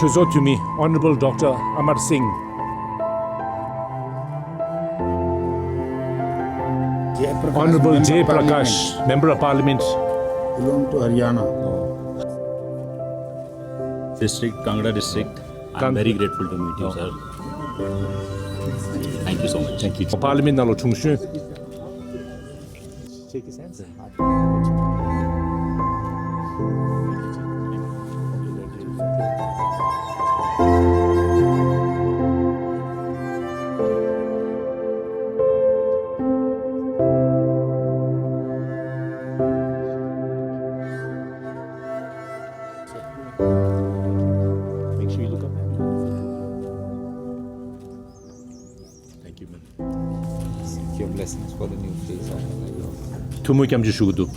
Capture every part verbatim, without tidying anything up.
གྲོས་ཚོགས་འཐུས་མི་Honorable Doctor Amar Singh, Honorable Jay Prakash, Member of Parliament, belong to Haryana. District, Kangra district. I'm very grateful to meet you, sir. Thank you so much. Thank you. Parliament ནང་ལ་དྲུང་གཞོན། Shake his hands. Make sure you look up at me. Thank you, man. Seek your blessings for the new phase of my life. ཐུགས་སྨོན་སྐྱབས་འཇུག་ཞུ་གི་འདུག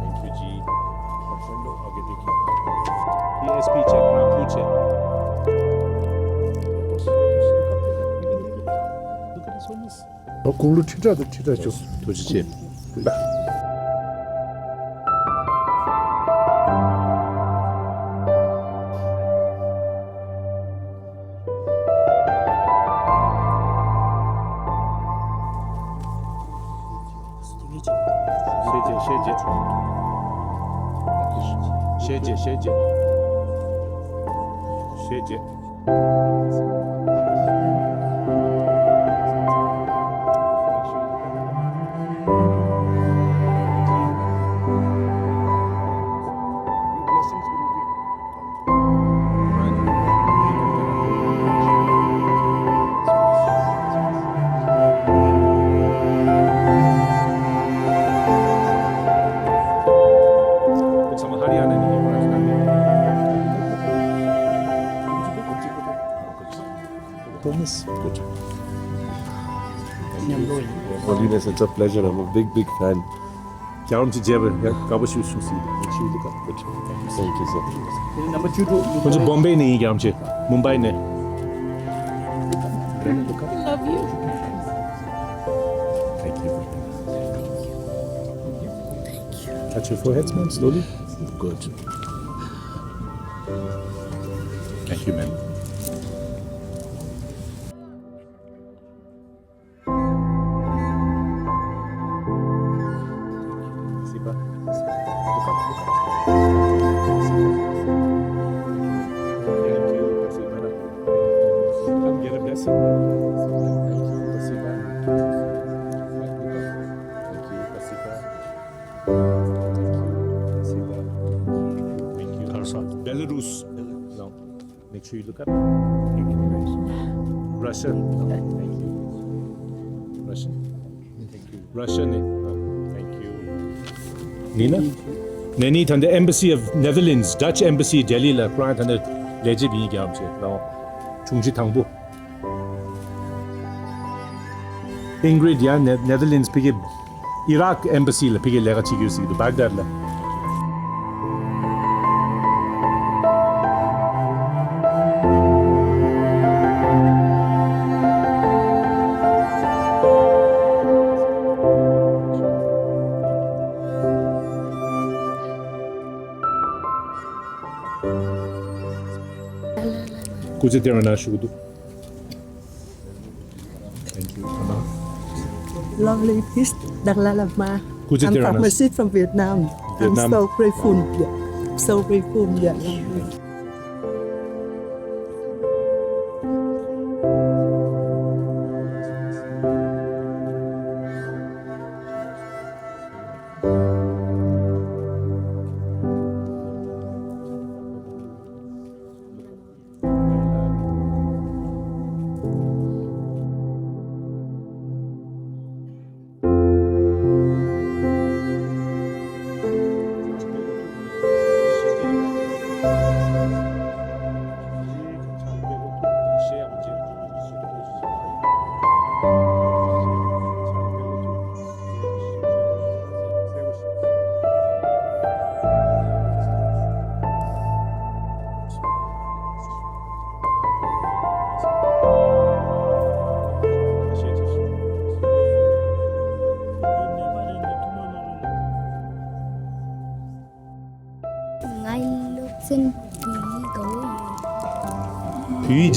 Thank you, G. P S P check, Rampu check. Look at this one. ཨོ། དགུང་ལོ་ཁྲི་ཕྲག་དང་ཁྲི་ཕྲག་བཅུ། ཐུགས་རྗེ་ཆེ། ཤེས་བྱེད། ཤེས་བྱེད། ཤེས་བྱེད། ཤེས་བྱེད། ཤེས་བྱེད། Thomas, good. Holiness, it's a pleasure. I'm a big, big fan. རྒྱལ་བ་རིན་པོ་ཆེ་མཇལ་བར་ཡ་དགའ་པོ་ཞིག་བྱུང་སོང་། Thank you, sir. Thank you. ཁོང་ཚོ་བོམ་བེ་ནས་ཡིན། རྒྱལ་བ་རིན་པོ་ཆེ་མུམ་བྷའི་ནས། Love you. Thank you. Thank you. Touch your foreheads, man, slowly. Good. Thank you, man. Sipa. Look up, look up. Thank you. Sipa. Come get a blessing. Thank you. Sipa. Look up. Thank you. Sipa. Thank you. Sipa. Thank you. Belarus. No. Make sure you look up. Thank you. Russia. Thank you. Russia. Thank you. Russia ནས། Thank you. ནི་ན། ནས་ནི་ད་ལྟ་Embassy of Netherlands, Dutch Embassy Delhi ལ་ཁོ་རང་ད་ལྟ་ལས་བྱེད་པ་ཡིན། རྒྱལ་བ་རིན་པོ་ཆེ་ལ་དྲུང་ཆེ་དང་པོ། Ingrid ཡ་ནེ་Netherlands ཕ་གི་Iraq Embassy ལ་ཕ་གི་ལས་ཀ་བྱེད་ཀྱི་ཡོད་ཟེར་གྱི་འདུག Baghdad ལ། སྐུ་ཚེ་བརྟན་པ་གནང་ཞུ་གི་འདུག Thank you. Lovely piece, Dagla Lama. Who's it I'm there, from Miss? Masjid from Vietnam. I'm Vietnam. So grateful. Yeah. So grateful. Yeah.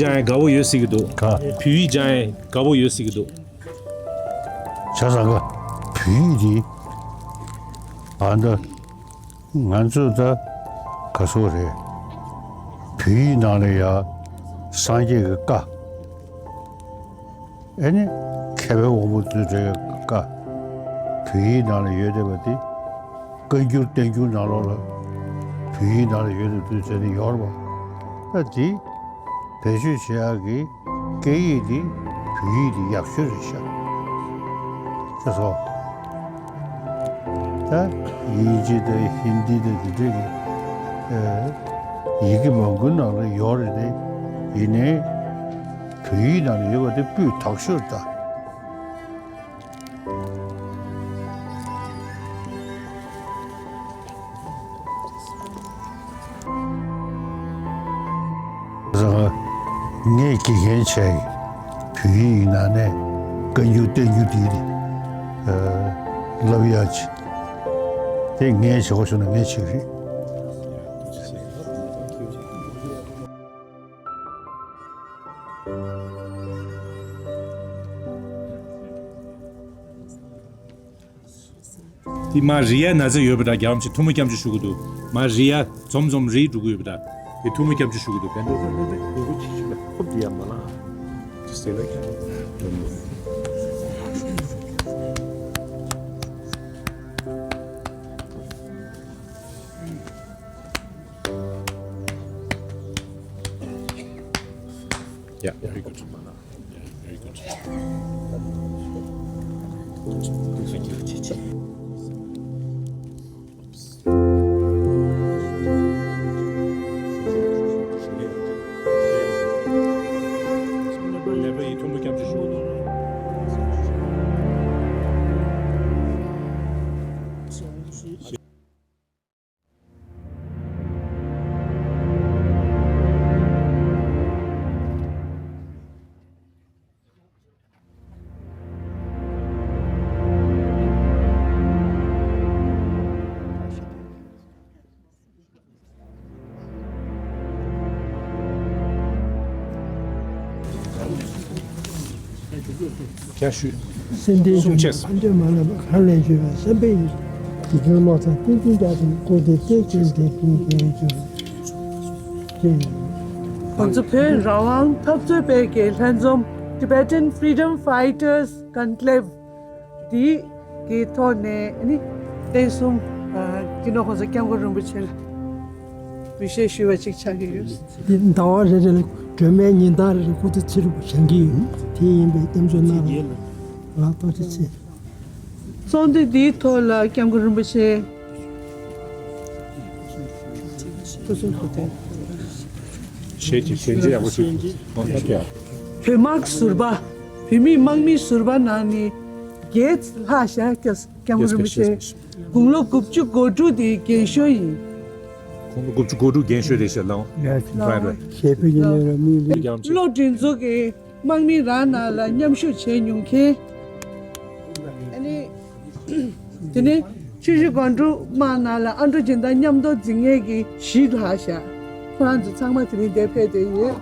སྦྱང་ཡས་དགའ་པོ་ཡོད་ཟེར་གྱི་འདུག་དགའ། བོད་ཡིག་སྦྱང་ཡས་དགའ་པོ་ཡོད་ཟེར་གྱི་འདུག་བྱས་ཙང་ག་བོད་ཡིག་འདི་ཨ་ད་ང་ཚོ་ད་ག་སོ་རེད། བོད་ཡིག་ནང་ལ་ཡ་སངས་རྒྱས་ཀྱི་བཀའ། ཨེ་ནི་མཁས་པའི་དབང་པོ་ཚོས་བྲིས་པའི་བཀའ། བོད་ཡིག་ནང་ལ་ཡོད་བསྡད་པ་དེ། བཀའ་འགྱུར་བསྟན་འགྱུར་ནང་ལོགས་ལ་བོད་ཡིག་ནང་ལ་ཡོད་དུ་བསྡུས་བྱས་ནས་ཡོད་རེད་པ། ད་དེ་བེད་སྤྱོད་བྱེད་ཡག་གི་སྐད་ཡིག་དེ་བོད་ཡིག་དེ་ཡག་ཤོས་རེད་ཤག་ཤེས་སོང་། ད་དབྱིན་ཇི་དང་ཧིན་དི་དང་དེ་འདྲས་ཀྱི་ཨེ་ཡི་གེ་མང་པོའི་ནང་ལ་ཡོད་རེད་དེ། ཡིན་ནའི་བོད་ཡིག་ནང་ལ་ཡོད་པ་དེ་སྤུས་དག་ཤོས་རེད་ད། ངས་དགེ་རྒན་བྱས་ཡིན། བོད་ཡིག་ནང་ནས་བཀའ་འགྱུར་བསྟན་འགྱུར་དེ་ནི་བསླབ་ཡག་ཅིག་དེ་ངས་བྱེད་དགོས་བྱུང་ན་ངས་བྱེད་ཀྱི་རེད། དེ་མ་རི་ཡ་ན་ཚ་ཡོད་པ་འདྲ། རྒྱལ་བ་རིན་པོ་ཆེ་ཐུགས་སྨོན་སྐྱབས་འཇུག་ཞུ་གི་འདུག་མ་རི་ཡ་འཛོམས་འཛོམས་རི་འགྲོ་གི་ཡོད་པ་འདྲ། དེ་ཐུགས་སྨོན་སྐྱབས་འཇུག་ཞུ་གི་འདུག་བན་དེ་དེ་དེ་དེ་གུ་ཅི་ཞིག་ལ་ཁོབ་དེ་ཡ་མ་ལ། ཅི་སེ་ལ་ཁྱེད། Yeah, very good. Yeah, very good. Thank you. ཁྱེད་ཞུ། སེམས་ལྡན་གསུང་ཆེས། ཨ་འདྲས་མ་ལབ་པ་ག་ལས་བརྗོད་པ་བསམ་པའི་ཡིད། དེ་ཚོའི་བློ་ཐག་ཏིང་ཏིང་བརྒྱབ་ཅིང་བསྐོར་ཏེ་བསྐྱེད་ཅིང་དེ་བཞིན་རྒྱལ་བའི་རྒྱུར། ཅེས། ང་ཚོ་བོད་རང་དབང་འཐབ་རྩོད་པའི་གི་ལྷན་འཛོམས་Tibetan Freedom Fighters Conclave འདི་གི་ཐོག་ནས་ནི་བསྟན་སྲུང་སྤྱི་ནོར་༸གོང་ས་༸སྐྱབས་མགོན་རིན་པོ་ཆེ་ལ་འབུལ་བཞེས་ཞུ་བ་ཅིག་ཆགས་ཀྱི་ཡོད། འདི་ཟླ་བ་རེ་རེ་ལ་སྒྲོལ་མའི་ཉིན་ལྟར་རེ་རེ་སྐུ་ཚེ་ཚེ་རིང་པོ་བཞེངས་ཀྱི་ཡོད། དེ་ཡིན་པའི་བསྟན་འཛིན་རྣམ་པ་ལ་ཐུགས་རྗེ་ཆེ། ཚོགས་འདུ་འདིའི་ཐོག་ལ་༸སྐྱབས་མགོན་རིན་པོ་ཆེ། ཞེས་ཀྱི་ཞལ་མཇལ་ཡག་པོ་ཞུ། བོད་དམག་ཟུར་པ། བོད་མིའི་དམག་མི་ཟུར་པ་ནང་ནས་བརྒྱད་ལྷག་བཞག་སྐྱབས་མགོན་རིན་པོ་ཆེ། དགུང་ལོ་དགུ་བཅུ་གོ་དྲུག་དེ་རྒན་ཤོས་ཡིན། དགུང་ལོ་དགུ་བཅུ་གོ་དྲུག་རྒན་ཤོས་རེད་ཤག་ལགས། ལགས། ཞེས་པའི་ཉིན་ལ་ར་མི་ལུས། བློ་གྲོས་མཛོད་ཀྱི་དམག་མི་རང་ནང་ལ་མཉམ་ཞུགས་བྱས་མྱོང་མཁན། ཨ་ནི། དེ་ནས་ཆུ་བཞི་སྒང་དྲུག་དམག་ནང་ལ་ཨ་འབྲུག་སྦྱིན་བདག་མཉམ་དུ་འཛིན་མཁན་གྱི་བཞི་ལྷག་བཞག་ཁོ་རང་ཚོ་ཚང་མ་དེ་རིང་འདིར་ཕེབས་བསྡད་ཡོད།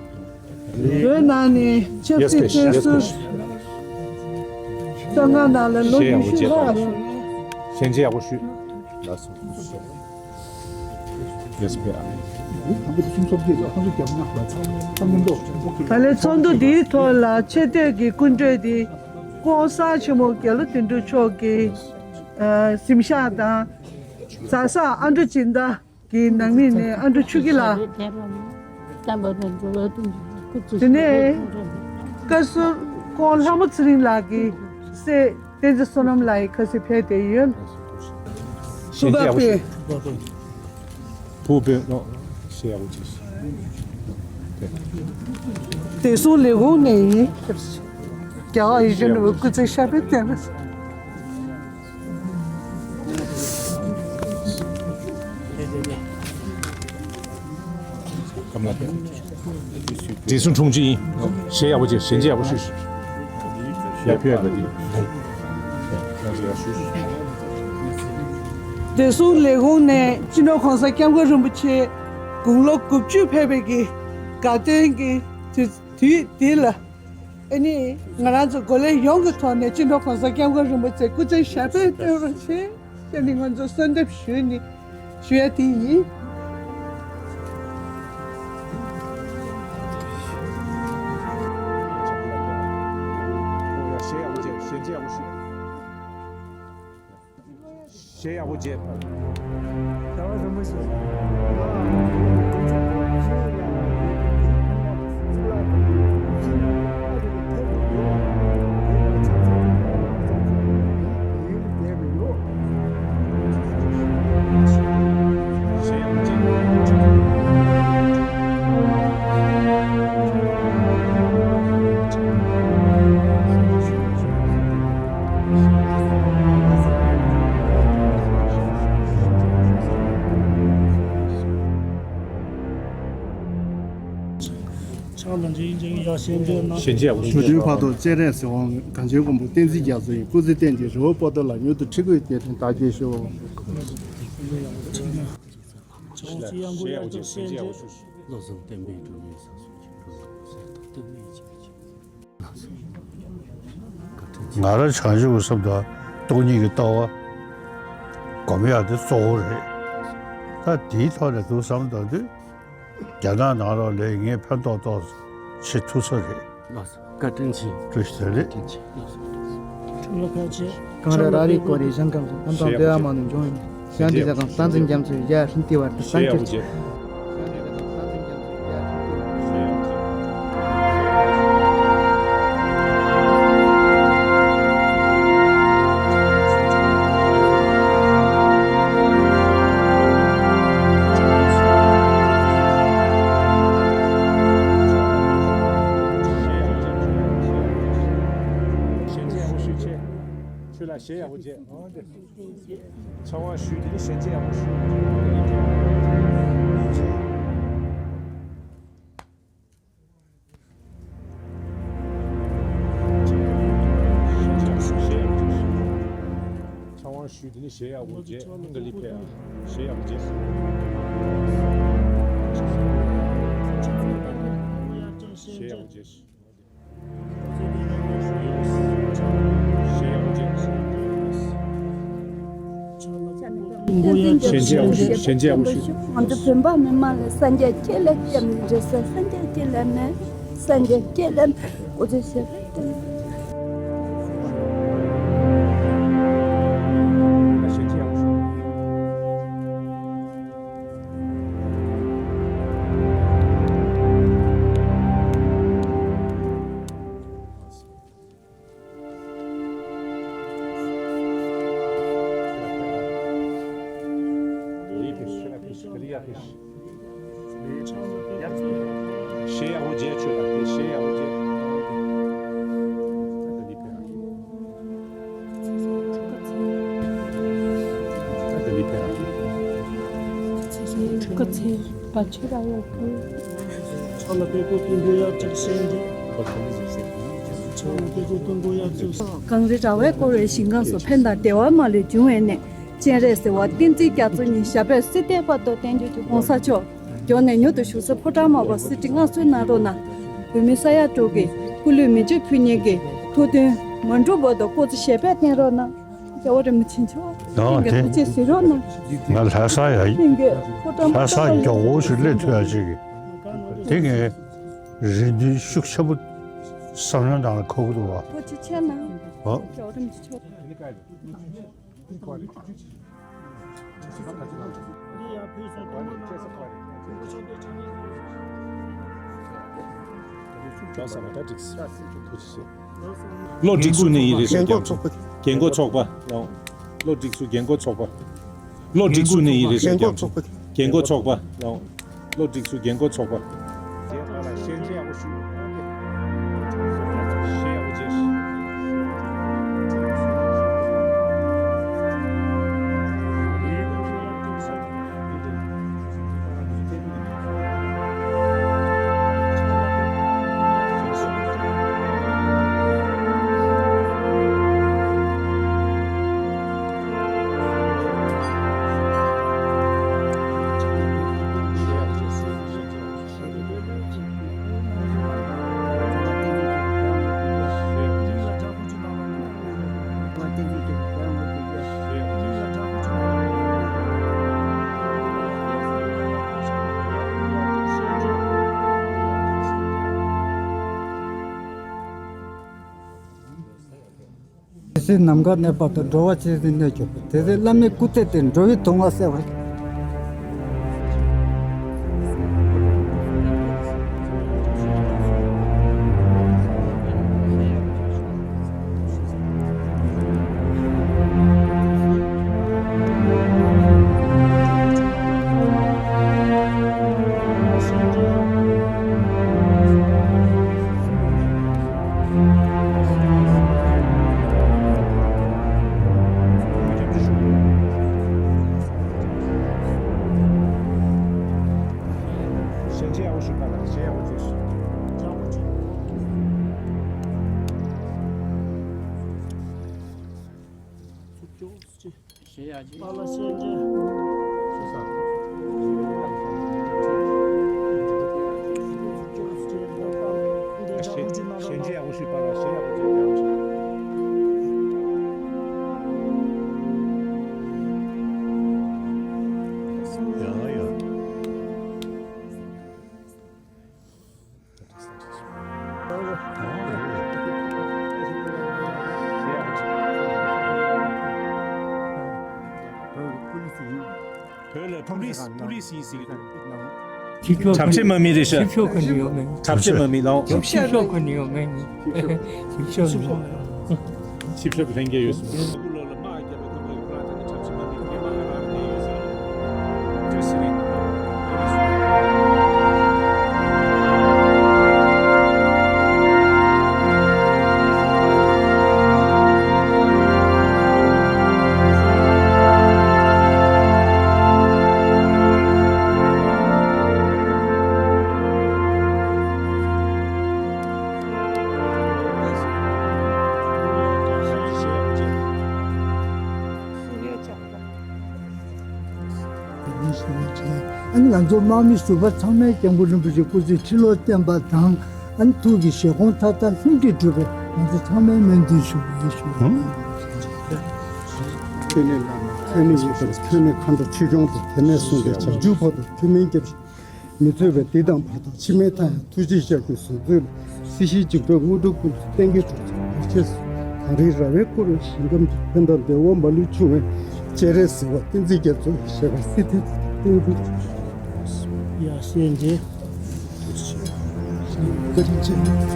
བོད་ནང་ནས་ཆབ་སྲིད་བཙོན་ཟུར། གསང་སྔགས་ནང་ལ་ལོ་ཉི་ཤུ་ལྷག་བཞུགས་མཁན། ཞལ་མཇལ་ཡག་པོ་ཞུ། ལགས་སོ། ཡེས་པི་ཨ། ད་ལན་ཚོགས་འདུ་འདིའི་ཐོག་ལ་ཆེ་བསྟོད་ཀྱི་སྐུ་མགྲོན་དེ་༸གོང་ས་ཆེན་པོ་རྒྱལ་བ་དོན་གྲུབ་མཆོག་གི་ཨ་གཟིམ་ཤག་དང་། གཟའ་ཟག་ཨ་འབྲུག་སྦྱིན་བདག་གི་ནང་མི་ནས་ཨ་འབྲུག་ཆོས་སྐྱིད་ལགས། དེ་ནས་བཀའ་ཟུར་ཁོང་ལྷ་མོ་ཚེ་རིང་ལགས་ཀྱི་སྲས་བསྟན་འཛིན་བསོད་ནམས་ལགས་ཡི་ཁ་སང་ཕེབས་བསྡད་ཡོད། སྐུ་པར་དཔེ། བུ་དཔེ་ནོ་ཤེས་ཡག་པོ་ཅིག་བདེ་སྲུང་ལས་ཁུངས་ནས་ཡིན། རྒྱལ་བ་ཡིད་བཞིན་ནོར་བུའི་སྐུ་ཚེ་ཞབས་པད་བརྟན་པ། བདེ་སྲུང་དྲུང་ཆེ་ཡིན། ཞེ་ཡག་པོ་བྱས། ཞལ་མཇལ་ཡག་པོ་ཞུ། ཡ་ཕེབས་པ་འདི། བདེ་སྲུང་ལས་ཁུངས་ནས་སྤྱི་ནོར་༸གོང་ས་༸སྐྱབས་མགོན་རིན་པོ་ཆེ་དགུང་ལོ་དགུ་བཅུ་ཕེབས་པའི་གི་དགའ་སྟོན་གྱི་དུས་ དུས་འདི་ལ་ཨ་ནི་ང་རང་ཚོ་འགོ་ལས་ཡོངས་ཀྱི་ཐོག་ནས་སྤྱི་ནོར་༸གོང་ས་༸སྐྱབས་མགོན་རིན་པོ་ཆེ་སྐུ་ཚེ་ཞབས་པད་བརྟན་པར་ཞུ་ཞེས་ནས་ང་ཚོ་གསོལ་འདེབས་ཞུས་ནས་ཞུ་ཡ་དེ་ཡིན། གཞས་ཡག་པོ་བྱས། ཞལ་མཇལ་ཡག་པོ་ཞུ། ཞུ་དོན་བར་དུ་སྤྱན་རས་གཟིགས་དབང་གངས་ཅན་མགོན་པོ་བསྟན་འཛིན་རྒྱ་མཚོ་ཡི་སྐུ་ཚེ་བརྟན་ཅིང་རི་བོ་པོ་ཏ་ལ་མྱུར་དུ་ཁྲི་བཀོད་རྒྱལ་ཕྲན་དར་རྒྱས་ཤོག། བློ་བཟང་བསྟན་པའི་སྒྲོན་མེ་ས་གསུམ་གྱི་སྒྲོན་མེ་སྟོབས་ལྡན་ཅིག་ང་རང་བྱང་ཆུབ་ཀྱི་སེམས་དང་སྟོང་ཉིད་ཀྱི་ལྟ་བ་སྒོམ་ཡག་དེ་གཙོ་བོ་རེད། ད་དེའི་ཐོག་ནས་ཐུགས་བསམ་བཏང་དུས་རྒྱ་ནག་ནང་ལོགས་ལ་ངས་ཕན་ཐོགས་ཏོག་ཙམ་བྱེད་ཐུབ་ས་རེད། ལགས་སོ། བཀའ་དྲིན་ཆེ། བཀྲ་ཤིས་བདེ་ལེགས། བཀྲ་ཤིས་བདེ་ལེགས། གངས་རི་ར་རི་བསྐོར་རེ་ཞིང་ཁམས་སུ། ལྷ་མདངས་བདེ་བ་མ་ནུ་འབྱུང་བའི་མི། ཞལ་འདི་ལ་གང་སྟངས་འཛིན་རྒྱ་མཚོའི་རྒྱ་ཧྲིན་ཏི་བར་དུ་སངས་རྒྱས་ཀྱི། ཆོས་ལ་ཞེ་ཡག་པོ་བྱས། ཚངས་དབང་ཞུས་དེ་ནི་ཞལ་མཇལ་ཡག་པོ་ཞུ། ཚངས་དབང་ཞུས་དེ་ནི་ཞེ་ཡག་པོ་བྱས། ཨང་ག་ལི་ཕེ་ཨ། ཞེ་ཡག་པོ་བྱས། ཞེ་ཡག་པོ་བྱས། ཞལ་མཇལ་ཡག་པོ་ཞུ། ཞལ་མཇལ་ཡག་པོ་ཞུ། ང་ཚོ་བོད་པ་མི་མང་ལ་སངས་རྒྱས་ཁྱེད་ལ་སྐྱབས་ནས་རེ་ས། སངས་རྒྱས་ཁྱེད་ལ་མེད། སངས་རྒྱས་ཁྱེད་ལ་མེད། འོ་ཚོད་ཞལ་མཇལ་ཡག་པོ་ཞུ། ཞེ་ཡག་པོ་བྱས། ཆོས་ལ་དེ་ཞེ་ཡག་པོ་བྱས། ཕྲུ་གུ་ཚེ་བ་ཆེ་ར་ཡོད་གི། ཕྱག་ལ་དཔེ་པོ་ཏི་འགོ་ཡག་ཅིག་བྱས་འདུག། ཕྱག་ལ་དཔེ་པོ་ཏི་འགོ་ཡག་ཅིག། གངས་རི་ར་བས་བསྐོར་བའི་ཞིང་ཁམས་སུ། ཕན་དང་བདེ་བ་མ་ལུས་འབྱུང་བའི་གནས། སྤྱན་རས་གཟིགས་དབང་བསྟན་འཛིན་རྒྱ་མཚོ་ཉིད། ཞབས་པད་སྲིད་མཐའི་བར་དུ་བརྟན་གྱུར་ཅིག། ༸གོང་ས་མཆོག་མགྱོགས་ནས་མྱུར་དུ་བཞུགས་ས་ཕོ་བྲང་དམར་པོར་གསེར་ཁྲི་མངའ་གསོལ་གནང་རོགས་གནང་། བོད་མི་ས་ཡ་དྲུག་གི་སྐུ་ལུས་མེ་མཆོད་ཕུལ་མཁན་གྱི་ཐུགས་འདུན་མ་འགྲུབ་བར་དུ་སྐུ་ཚེ་ཞབས་པད་བརྟན་རོགས་གནང་། རྒྱལ་བ་རིན་པོ་ཆེ་མཆོག་ལྷན་རྒྱས་ཐུགས་རྗེ་གཟིགས་རོགས་གནང་། ང་ལྷ་ས་ཡ་ཡིན། ལྷན་རྒྱས་ཕོ་བྲང་ལྷ་ས་མངའ་མགྱོགས་པོ་ཞིག་སླེབས་ཐུབ་ཡ་ཅིག་གི་དེ་ངས་རེ་འདུན་ཤུགས་ཆེན་པོ་བསམ་བློའི་ནང་ལ་འཁོར་གྱི་འདུག་བ། ཐུགས་རྗེ་ཆེ་གནང་། ཨོ། རྒྱལ་བ་རིན་པོ་ཆེ་མཆོག་བློ་འགྲིག་སོང་ནས་ཡིན་རེད་ཟེར་ཀྱང་། བློ་འགྲིག་སོང་ནས་ཡིན་རེད་ཟེར་ཀྱང་། རྒན་གོག་ཚོགས་པ། བློ་འགྲིག་སོང་རྒན་གོག་ཚོགས་པ། བློ་འགྲིག་སོང་ནས་ཡིན་རེད་ཟེར་ཀྱང་། རྒན་གོག་ཚོགས་པ། བློ་འགྲིག་སོང་རྒན་གོག་ཚོགས་པ། སྲིད་ནམ་མཁའ་གནས་པ་དང་། འགྲོ་བ་ཇི་སྲིད་གནས་གྱུར་པ། དེ་སྲིད་བླ་མའི་སྐུ་ཚེ་སྟེང་། འགྲོ་བའི་སྡུག་བསྔལ་སེལ་བར། བོད་ལ་པུ་ལིས་པུ་ལིས་ཡིན་ཟེར་གྱི་འདུག་ཕྱི་ཕྱོགས་གྲྭ་ཆས་དམག་མི་རེད་ཤག་ཕྱི་ཕྱོགས་ག་ནས་ཡོང་མེད། གྲྭ་ཆས་དམག་མི་ལའོ། ཕྱི་ཕྱོགས་ག་ནས་ཡོང་མེད། ཕྱི་ཕྱོགས་ཕྱི་ཕྱོགས་ལྷན་རྒྱས་ཡོད་སོང་། ཨ་ནི་ང་ཚོ་དམག་མི་ཟུར་པ་ཚང་མས་སྐྱབས་མགོན་རིན་པོ་ཆེ་སྐུ་ཚེ་ཁྲི་ལོར་བརྟན་པ་དང་། ཨ་ནི་ཐུགས་ཀྱི་བཞེད་དགོངས་མཐའ་དག་ལྷུན་གྱིས་གྲུབ་པའི་ང་ཚོ་ཚང་མས་སྨོན་འདུན་ཞུ་གི་ཡིན་ཞུ། ཐོན་ནས་བླ་མ། ཐོན་ནས་ཡེ་ཤེས། ཐོན་ནས་མཁའ་འགྲོ་ཆོས་སྐྱོང་དང་། དེ་ནས་བཟུང་སྟེ་བྱང་ཆུབ་བར་དུ་ཐུགས་སྨོན་སྐྱབས་མི་བཟོད་པའི་འདི་དང་བར་དུ་འཆི་མེད་མཐའ་ཡས་ཐུགས་རྗེའི་ཞབས་ཀྱི་ཟུང་འཇུག་ལ། སྲིད་ཞིའི་འཇིགས་སྐྲག་དངོས་གྲུབ་ཀུན་ཏུ་གཏན་གྱི་གྲོགས་མཛད་པའི་ཆེད་དུ། གངས་རིའི་ར་བས་བསྐོར་བའི་ཞིང་ཁམས་ཀྱི། ཕན་དང་བདེ་བ་མ་ལུས་འབྱུང་བའི་སྤྱན་རས་གཟིགས་དབང་བསྟན་འཛིན་རྒྱ་མཚོ་ཡི། ཞལ་དཀར་སྲིད་མཐའི་རྩེ་ལ་བརྟན་པའི། ཡ་ཤེས་རྗེ། བཀའ་དྲིན་ཆེ།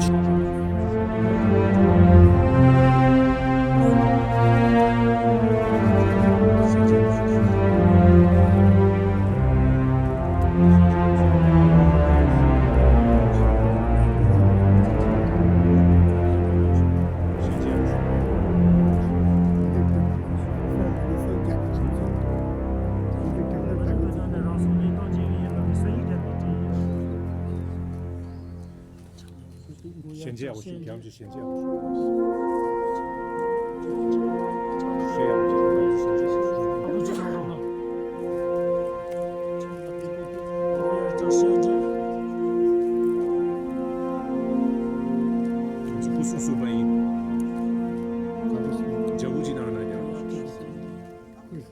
ཞལ་མཇལ་ཡག་པོ་ཞུ། རྒྱང་ཅིག་ཞལ་མཇལ་ཡག་པོ་ཞུ། ཞལ་ཡག་པོ་ཞུ། སྐུ་གཟུགས་བཟོས་པ་ཡིན། ཇ་བུ་ཅིག་གནང་ན་རྒྱག་ཡག་པོ་ཞུ། ངས་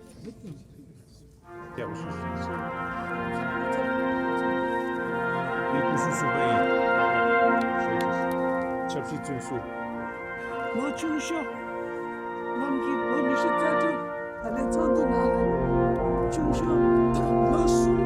སྐུ་གཟུགས་བཟོས་པ་ཡིན། ཆབ་སྲིད་བཙོན་ཟུར། ལོ་ཆུང་ཤོས། གནམ་གྱི་ལོ་ཉི་ཤུ་རྩ་དྲུག་ད་ལན་ཚོགས་འདུ་ནང་ལ་ཆུང་ཤོས་ལོ་གསུམ།